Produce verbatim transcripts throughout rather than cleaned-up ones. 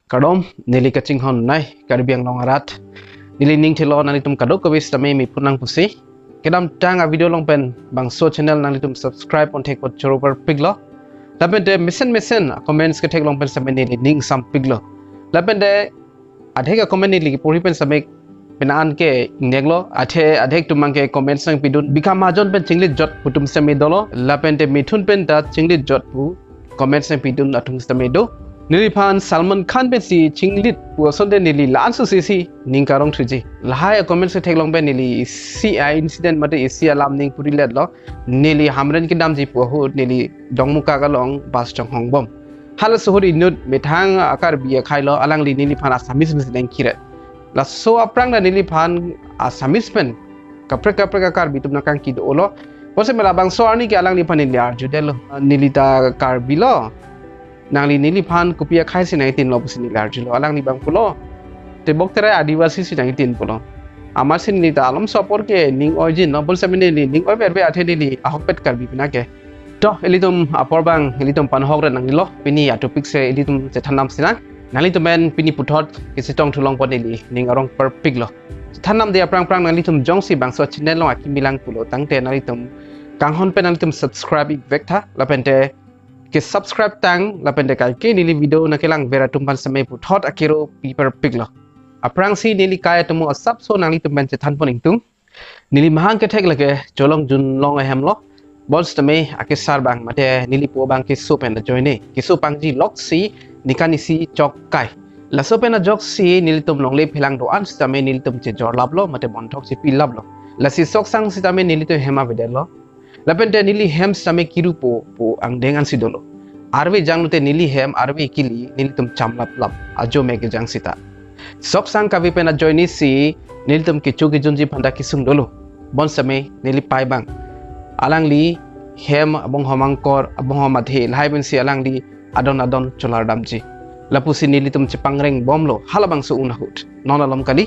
Kardom, neli kachinghon nai, Karbi Anglong arat. Neli ning thelo nanglitum kadokave sitame mephu nang pusi. Kedamtang a video along pen bangso channel nanglitum subscribe ponthek pot choro parpiklo. Lapen te mesen mesen a comments kethek along pen sitame neli ning sampiklo. Lapen te adhek a comment neli porhi pen sitame penang ke ingneklo, athe adhek atum abangke comments nangpidun, Bika Mahajon pen chinglit jot pu atum sitame dolo, lapen te Mithun pen ta chinglit jot pu comments nangpidun atum sitame do. Neliphan Salman Khan pensi chinglit pu asonte neli la-an susi si ning karong thuji. Lahai a comments kethek along pen neli isi a incident mate isi alam ning puriletlo. Neli Hamren kedamji pu ahut neli Dongmukak along bus chonghong bom. Halaso ahut inut methang a Karbi akhai lo, alangli neliphan Assamese pensi nangkiret. Laso aphrang ta neliphan Assamese pen kaprek kaprek a Karbi atum nangkangkido lo. Bonsitame labangso arni ke alangliphan neli arjudetlo. Neli ta Karbi lo. Nangli neliphan kopi akhai si nangtinlo pusi neli arjulo. Alangli abang pulo, Tebok Terai Adivasi si nangtin pulo. Amatsi neli ta alomso apor ke ning oijinlo, bonsitame neli ning oi verve athe neli ahokpet Karbi penang ke. To, ilitum apor abang ilitum panhok re nangnelo, pini a topic si ilitum chethan nam sinang. Nanglitum pen pini puthot kachetong thu along pen neli ning arong parpiklo. Chethan namde aphrang aphrang nanglitum jongsi bangso channel along akimi lang pulo tangte nanglitum kanghon pen nanglitum subscribe ikvek tha, lapen te ke subscribe tang, lapen te kaike neli video nangkelangver atum aphan sitame puthot akero pi parpiklo. Aphrangsi neli kai atomo asapso nanglitum pen chethan pon ingtung. Neli mahang kethek lake Cholong Junlong ahem lo. Bonsitame akesar abang mate neli po abang keso pen ajoine, keso pangji loksi nikan isi chok kai. Laso pen ajoksi nelitum longle phelang do-an sitame nelitum chejor laplo mate bonthok chepi laplo. Lasi sok sang sitame nelitum hem avedetlo. Lapen te neli hem sitame kirupo po angdeng ansi dolo. Arve janglote neli hem arve kili nelitum cham laplap ajo me kejang sita. Sok sang kave pen ajoine si nelitum kecho kejunji aphanta kesung dolo. Bonsitame neli pai abang, alangli hem abonghom angkor, abonghom adhe, lahai pensi alangli adon adon cholar damji. Lapusi nelitum chepangreng bomlo halabangso un ahut. Non alom kali.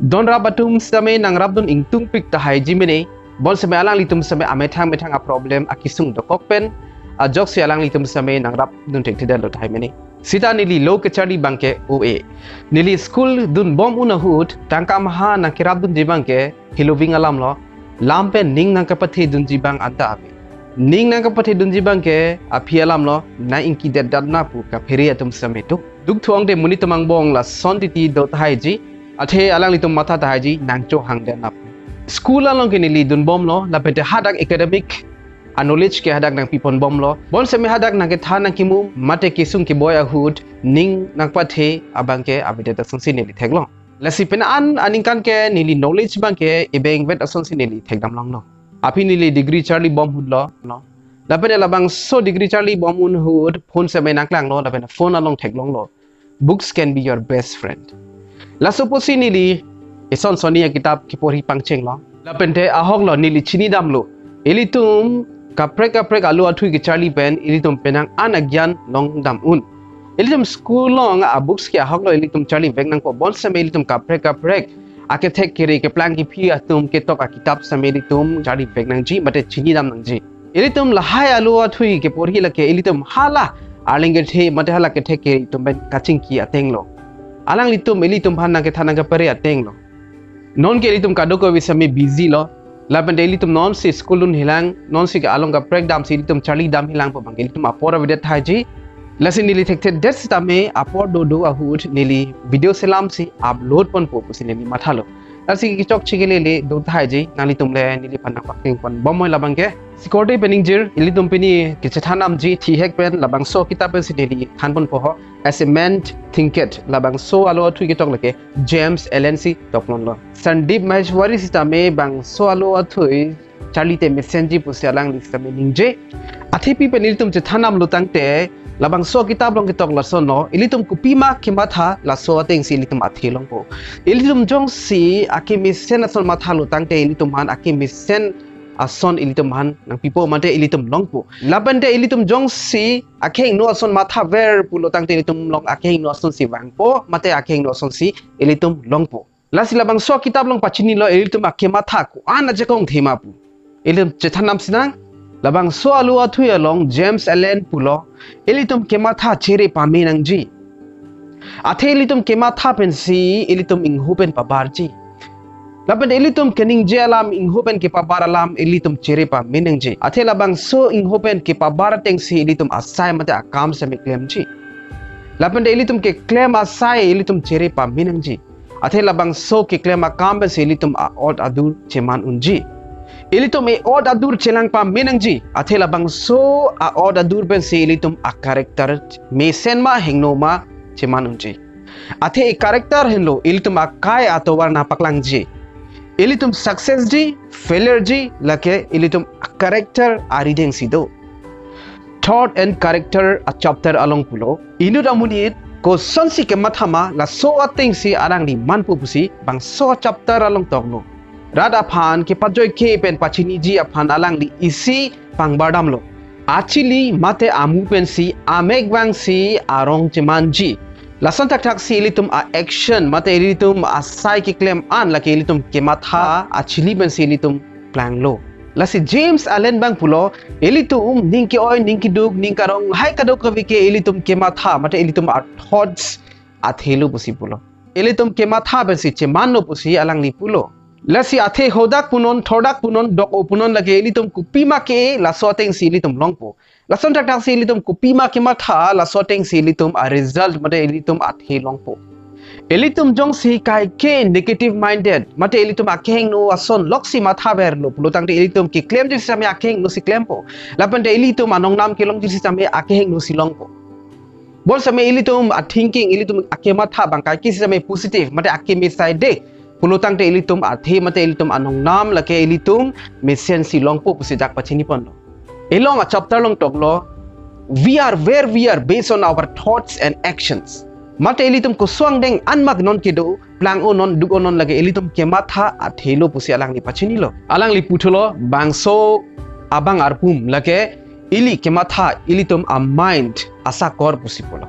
Donrap atum sitame nangrapdun ingtungpik tahaiji mene. Bonsitame alanglitum sitame amethang methang a problem akesung dokok pen ajoksi alanglitum sitame nangrapdun thekthedetlo tahai mene. Sita neli lo kecharli abangke O A. Neli school dunbom un ahut tangka maha nangkerapdunji abangke hiloving alam lo, lam pen ning nangkapathedunji abang anta ave. Ning nangkapathedunji abangke aphi alam lo, nang ingkidet dat na pu kaphere atum sitame do. Duk thuang te monit atum angbong lason titi do tahaiji, athe alanglitum matha tahaiji nangcho hangdet na pu. School along ke neli dunbomlo, lapen te hadak academic a knowledge ke hadak nangpipon bomlo. Bonsitame hadak nangkethan nangkimum mate kesung keboi ahut ning nangpathe abangke avedet asonsi neli theklo. Lasi penang aningkan ke neli knowledge abangke ebengvet asonsi neli thekdam longlo. Aphi neli degree charli bom ahut lo, no. Lapen labangso degree charli bom un ahut phone sitame nangklanglo, lapen phone along theklonglo. Books can be your best friend. Laso pusi neli ison sonni akitap keporhi pangchenglo. Lapen te ahok lo neli chinidamlo. Ilitum kaprek kaprek alo athui kecharli pen ilitum penang an agyan longdam un. Ilitum school along a books ke ahok lo ilitum charli vek nangpo, bonsitame ilitum kaprek kaprek akethek kere keplang kephi atum ketok akitap sitame ilitum charli vek nangji mate chinidam nangji. Ilitum lahai alo athui keporhi lake ilitum hala arleng kethe mate hala kethek kere atum pen kachingki ateng lo. Alanglitum ilitum aphan nangkethan nangkapare ateng lo. Non ke ilitum kadokave sitame busy lo. Lapen te ilitum nonsi school dunhilang, nonsi ke along kaprek damsi ilitum charli damhilang pu abangke ilitum apor avedet tahaiji. Lasi neli thekthedet sitame apor dodo ahut neli video selamsi upload ponpo pusi neli mathalo. Lasi kechokche kelele do tahaiji, nanglitum le neliphan nangpakeng pon bomnoi labangke. Sikorte pen ingjir, ilitum pini kechethan namji thihek pen labangso akitap pensi neli than ponpo ho. As a Man Thinketh, labangso alo athui ketok lake James Allen si toknon lo. Sandeep Maheshwari sitame bangso alo athui charli te mesenji pusi alangli sitame ningje. Athe pi pen ilitum chethan namlo tangte, labangso akitap along ketok lason lo, ilitum kopima kematha laso atengsi ilitum athe longpo. Ilitum jongsi akemesen ason mathalo tangte ilitum aphan akemesen ason ilitum aphan nangpipo mate ilitum longpo. Lapen te ilitum jongsi akehingno ason mathaver pulo tangte ilitum along akehingno asonsi vangpo mate akehingno asonsi ilitum longpo. Lasi labangso akitap along pachinilo, ilitum akematha ko-an ajakong thema pu. Ilitum chethan nam sinang, labangso alo athui along James Allen pulo, ilitum kematha chere pame nangji. Athe ilitum kematha pensi ilitum ingho pen pabarji. Lapen ilitum keningje alam, ingho pen kepabar alam ilitum chere pame nangji. Athe labangso ingho pen kepabar atengsi ilitum asai mate akam seme klemji. Lapen ilitum keklem asai ilitum chere pame nangji. Athe labangso keklem akam pensi ilitum a-ot adur cheman unji. Ilitum e-ot adur chelang pame nangji. Athe labangso a-ot adur pensi ilitum a-character mesen ma hingno ma cheman unji. Athe e-character henlo ilitum akai atovar nangpaklangji. Ilitum success ji, failure ji, lake ilitum a-character arideng si do. Thought and character a-chapter along pulo, inut amonit kosonsi kematha ma, laso atengsi alangli manpo pusi bangso chapter along toklo. Rat aphan kepajoike pen pachiniji aphan alangli isi pangbardamlo. Achili mate amu pensi amek vangsi arong chemanji. Lason thakthaksi ilitum a-action mate ilitum asai keklem an lake ilitum kematha achili pensi ilitum planglo. Lasi James alen abang pulo, ilitum ning ke-oi, ning keduk, ning karong, hai kadokave ke ilitum kematha mate ilitum a-thoughts athelo pusi pulo. Ilitum kematha pensi chemanlo pusi alangli pulo. Lasi athe hodak punon, thordak punon, dok-o punon lake ilitum kopima ke laso atengsi ilitum longpo. Lason thakthaksi ilitum kopima kematha, laso atengsi ilitum a-result mate ilitum athe longpo. Ilitum jongsi kaike negative minded mate ilitum akehingno ason loksi mathaverlo pulotangte ilitum keklemji sitame akehingno si klempo. Lapente ilitum anongnam kelongji sitame akehingno si longpo. Bonsitame ilitum a-thinking, ilitum akematha abang kaike sitame positive mate akemesai de pulotangte ilitum athe mate ilitum anongnam lake ilitum mesen si longpo pusi dak pachiniponlo. Elong a-chapter along toklo, "We are where we are based on our thoughts and actions." Mate ilitum koson angdeng anmak non kedo, plang-o non, duk-o non lake ilitum kematha athelo pusi alangli pachinilo. Alangli puthulo, bangso abang arpum lake ili kematha ilitum a-mind asakor pusi pulo.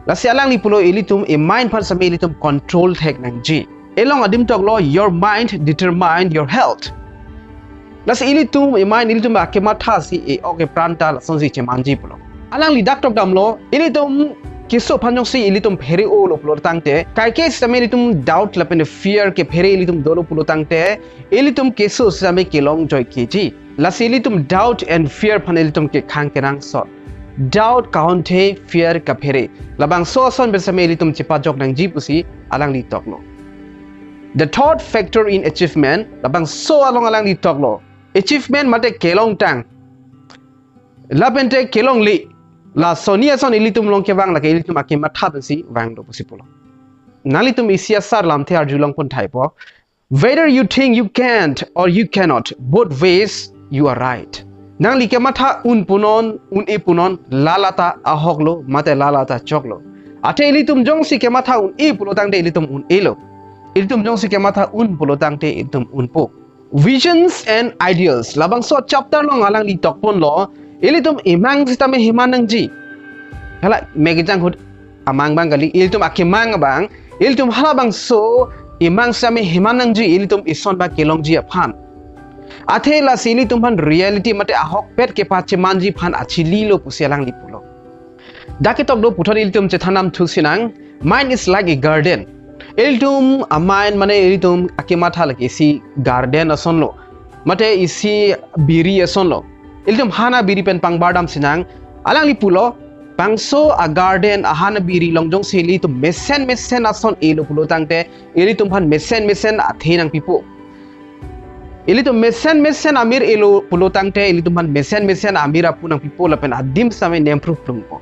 Lasi alangli pulo ilitum e-mind aphan sitame ilitum control thek nangji. Elong adim toklo, "Your mind determine your health." Lasi ilitum e-mind ilitum akematha si e-ok epran ta lasonsi chemanji pulo. Alangli dak tokdamlo, ilitum keso aphan jongsi ilitum phere-olo pulotangte, kaike sitame ilitum doubt lapente fear kephere ilitum dolo pulotangte, ilitum keso sitame kelongjoikeji. Lasi ilitum doubt and fear aphan ilitum kekhang kenangsot. Doubt kahon the, fear kaphere. Labangso ason pen sitame ilitum chepajok nangji pusi alangli toklo. The third factor in achievement, labangso along alangli toklo. Achievement mate kelongtang. Lapente kelongle. Lasoni ason ilitum along kevang lake ilitum akematha pensi vanglo pusi pulo. Nanglitum isi asar lamthe arjulongpon thaipo. Whether you think you can't or you cannot, both ways you are right. Nangli kematha un punon, un-e punon, la la ta ahoklo, mate la la ta choklo. Athe ilitum jongsi kematha un-e pulotangte ilitum un-elo. Ilitum jongsi kematha un pulotangte ilitum unpo. Visions and ideals. Labangso chapter along alangli tokponlo, ilitum emang sitame heman nangji. Hala mekejang ahut amang abang kali, ilitum akemang abang, ilitum halabangso emang sitame heman nangji, ilitum ison abang kelongji aphan. Athe lasi ilitum aphan reality mate ahokpet kepachemanji aphan achililo pusi alangli pulo. Dak ketok do puthot ilitum chethandam thusi nang, mind is like a garden. Ilitum a-mind mane ilitum akematha lake isi garden asonlo. Mate isi biri asonlo. Ilitum han abiri pen pangbardamsi nang, alangli pulo, bangso a-garden ahan abiri along jongsi ilitum mesen mesen ason elo pulotangte, ilitum aphan mesen mesen athe nangpipo. Ilitum mesen mesen amir elo pulotangte, ilitum aphan mesen mesen amir apu nangpipo lapen adim sitame nemphru plungpo.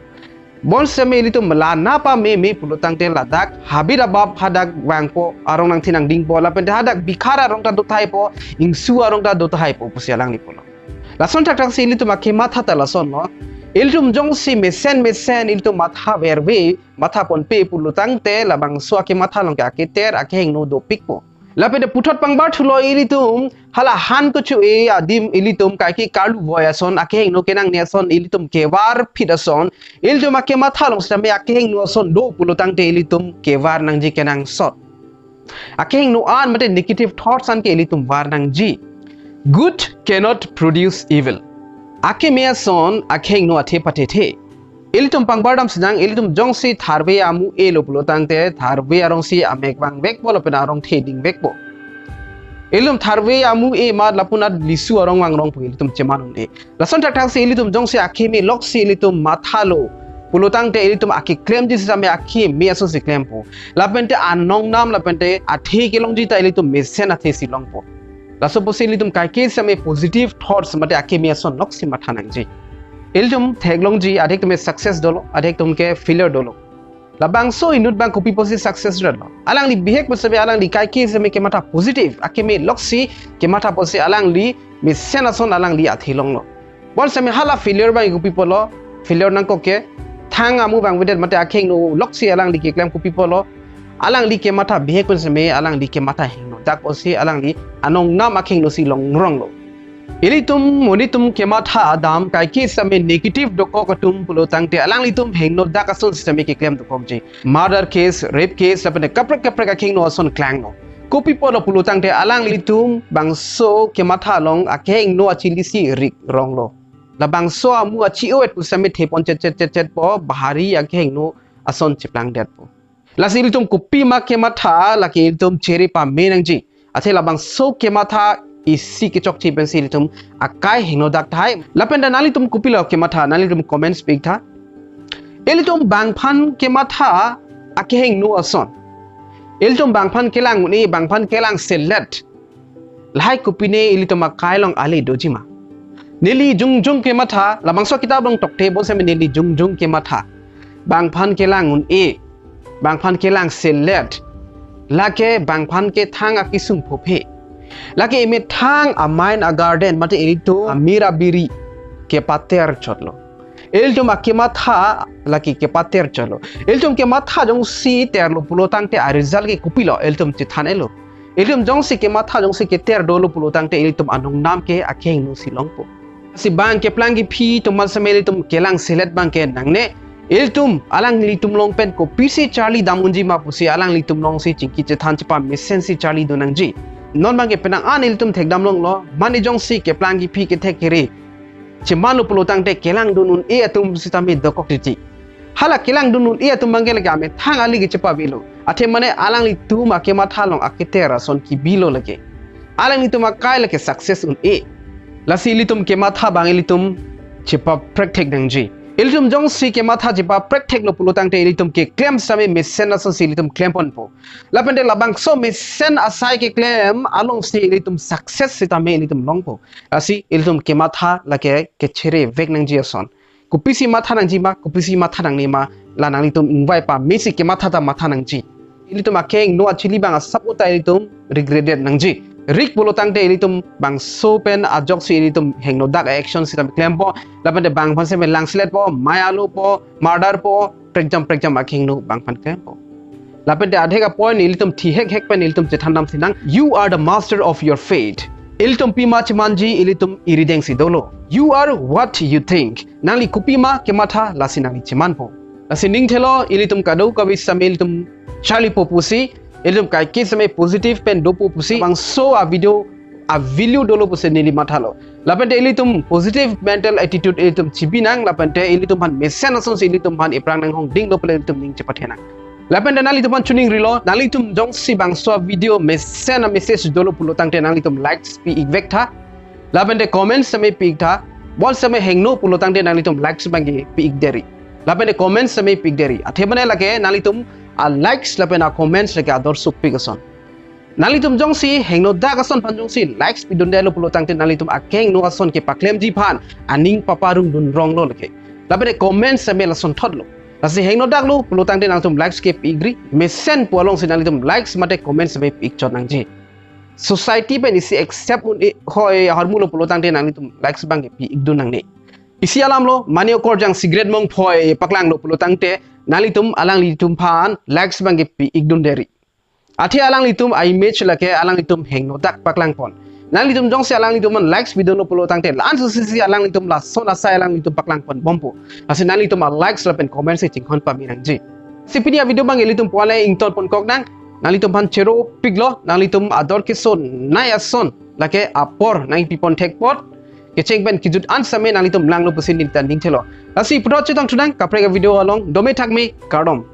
Bonsitame ilitum la nangpameme pulotangte ladak habit abab hadak vangpo, arong nangthe nangdingpo, lapente hadak bikhar arong ta dothaipo, ingsu arong ta dothaipo pusi alangli pulo. Lason thakthaksi ilitum akematha ta lasonlo. Ilitum jongsi mesen mesen ilitum mathaverve, mathaponpe pulotangte labangso akematha along ke aketer akehingno dopikpo. Lapente puthot pangbar thulo ilitum, hala han kecho-e adim ilitum kaike karlu voi ason, akehingno kenangne ason, ilitum kevarphit ason, ilitum akematha along sitame akehingno ason do pulotangte ilitum kevar nangji kenangsot. Akehingno an mate negative thoughts an ke ilitum var nangji. Good cannot produce evil. Akeme ason akehingno athe pathethe. Ilitum pangbar dam sinang, ilitum jongsi tharve amu e lo pulo tangte, tharve arongsi amek vangvekpo lapen arong thedingvekpo. Ilitum tharve amu e amat lapu nat lisu arong vangrongpo, ilitum cheman un-e. Lason thakthaksi ilitum jongsi akeme loksi ilitum mathalo pulo tangte, ilitum akeklemji sitame akeme asonsi klempo. Lapente anongnam lapente athe kelongji ta ilitum mesen athesi longpo. Laso pusi ilitum kaike sitame positive thoughts mate akeme ason loksi matha nangji. Ilitum theklongji, adhek atum ke success dolo, adhek atum ke failure dolo. Labangso inut abang kopi pusi success relo? Alangli bihek pu sitame alangli kaike sitame kematha positive, akeme loksi kematha pusi alangli mesen ason alangli athe longlo. Bonsitame hala failure abang kopi pulo? Failure nangkok ke thang amu vangvedet mate akhengno loksi alangli keklem kopi pulo? Alangli kematha bihek pu sitame alangli kematha hingno dak pusi alangli anongnam akhengnosi longronglo. Ilitum monit atum kematha dam kaike sitame negative dokok atum pulo tangte alanglitum hingno dak ason sitame keklem dokokji. Murder case, rape case, lapente kaprek kaprek akhengno ason klangno. Kopi pulo pulo tangte alanglitum bangso kematha along akhengno achelisi rikronglo. Labangso amu achi-o-et pu sitame thepon chet chet chet chet po, bahari akhengno ason cheplangdetpo. Lasi ilitum kopima kematha lake ilitum chere pame nangji. Athe labangso kematha isi kechokche pensi ilitum akai hingno dak tahai. Lapente nanglitum kopilo kematha, nanglitum comments pi-iktha. Ilitum bangphan kematha akehingno ason. Ilitum bangphan kelang un-e, bangphan kelang selet. Lahai kopine ilitum akai along ale dojima? Neli jongjong kematha, labangso kitab along tokte bonsitame neli jongjong kematha. Bangphan kelang un-e, bangphan kelang selet, lake bangphan ke thang akesung phophe. Lake emethang a-mind a-garden mate ilitum amir abiri kepater chotlo. Ilitum akematha lake kepater chotlo. Ilitum kematha jongsi terlo pulo tangte a-result ke kopilo? Ilitum chethan-elo. Ilitum jongsi kematha jongsi keter dolo pulo tangte ilitum anongnam ke akhengnosi longpo. Si bang keplang kephi atum mal sitame ilitum kelang selet abang ke nangne. Ilitum alanglitum along pen kopisi charli dam unjima pusi alanglitum alongsi chingki chethan chepamesensi charli dun nangji. Non abang ke penang an ilitum thekdam longlo, mane jongsi keplang kephi kethek kere chemanlo pulo tangte kelangdun un-e atum sitame dokok titi. Hala kelangdun un-e atum abang ke lake amethang ali ke chepavelo. Athe mane alanglitum akematha along aketer ason kebilo lake. Alanglitum akai lake success un-e. Lasi ilitum kematha abang ilitum chepaprek thek nangji. Ilitum jongsi kematha chepaprek theklo pulo tangte ilitum keklem sitame mesen asonsi ilitum klemponpo. Lapente labangso mesen asai keklem alongsi ilitum success sitame ilitum longpo. Lasi ilitum kematha lake kechere vek nangji ason. Kopisi matha nangjima, kopisi matha nangnema, la nanglitum ingvai pamesi kematha ta matha nangji. Ilitum akehingno achili abang asap uta ilitum regretted nangji. Rik pulo tangte ilitum bangso pen ajoksi ilitum hingno dak action sitame klempo, lapente bangphan sitame lang seletpo, mai alopo, murder po, prekjam prekjam akehingno bangphan klempo. Lapente adhek a-point ilitum thihek hek pen ilitum chethan dam sinang, "You are the master of your fate." Ilitum pima chemanji ilitum irideng si dolo. "You are what you think." Nangli kopima kematha lasi nangli chemanpo. Lasi ning thelo ilitum kadokave sitame ilitum charlipo pusi, ilitum kaike sitame positive pen dopo pusi, bangso a-video a-value dolo pusi neli mathalo. Lapente ilitum positive mental attitude ilitum chibi nang, lapente ilitum aphan mesen asonsi ilitum aphan iphrang nanghongdinglo pule ilitum ning chepathe nang. Lapente nanglitum aphan choningrilo, nanglitum jongsi bangso a-video mesen a-message dolo pulo tangte nanglitum likes pi-ik vektha. Lapente comments sitame pi-iktha. Bonsitame hingno pulo tangte nanglitum likes abang ke pi-ik deri. Lapente comments sitame pi-ik deri. Athe mane lake nanglitum a-likes lapen a-comments lake ador sukpik ason. Nanglitum jongsi hingno dak ason aphan jongsi likes pidundelo pulo tangte nanglitum akehingno ason kepaklemji aphan aning paparungdun ronglo lake. Lapente comments sitame lasonthotlo. Lasi hingno daklo pulo tangte nanglitum likes ke pi-ikri. Mesen pu alongsi nanglitum likes mate comments sitame pi-ik chot nangji. Society pen isi accept un-e hoi ahormulo pulo tangte nanglitum likes abang ke pi-ikdun nangne. Isi alamlo, mane okorjang cigarette mongphoi paklanglo pulo tangte nanglitum alanglitum aphan likes abang ke pi-ikdun deri. Athe alanglitum a-image lake alanglitum hingno dak paklangpon. Nanglitum jongsi alanglitum aphan likes pidunlo pulo tangte la-an sosisi alanglitum lason asai alanglitum paklangponbompo. Lasi nanglitum a-likes lapen comments si chinghon pame nangji. Si pini a-video abang ilitum puan le ingtonpon kok nang. Nanglitum aphan cheropiklo, nanglitum ador kesonei ason lake apor nangpipon thek apot. kecheng pen kejut an same nanglitum langlo pusi nelitum ning thelo. Lasi puthot chetong thunang kaprek a-video along, dome thakme, kardom.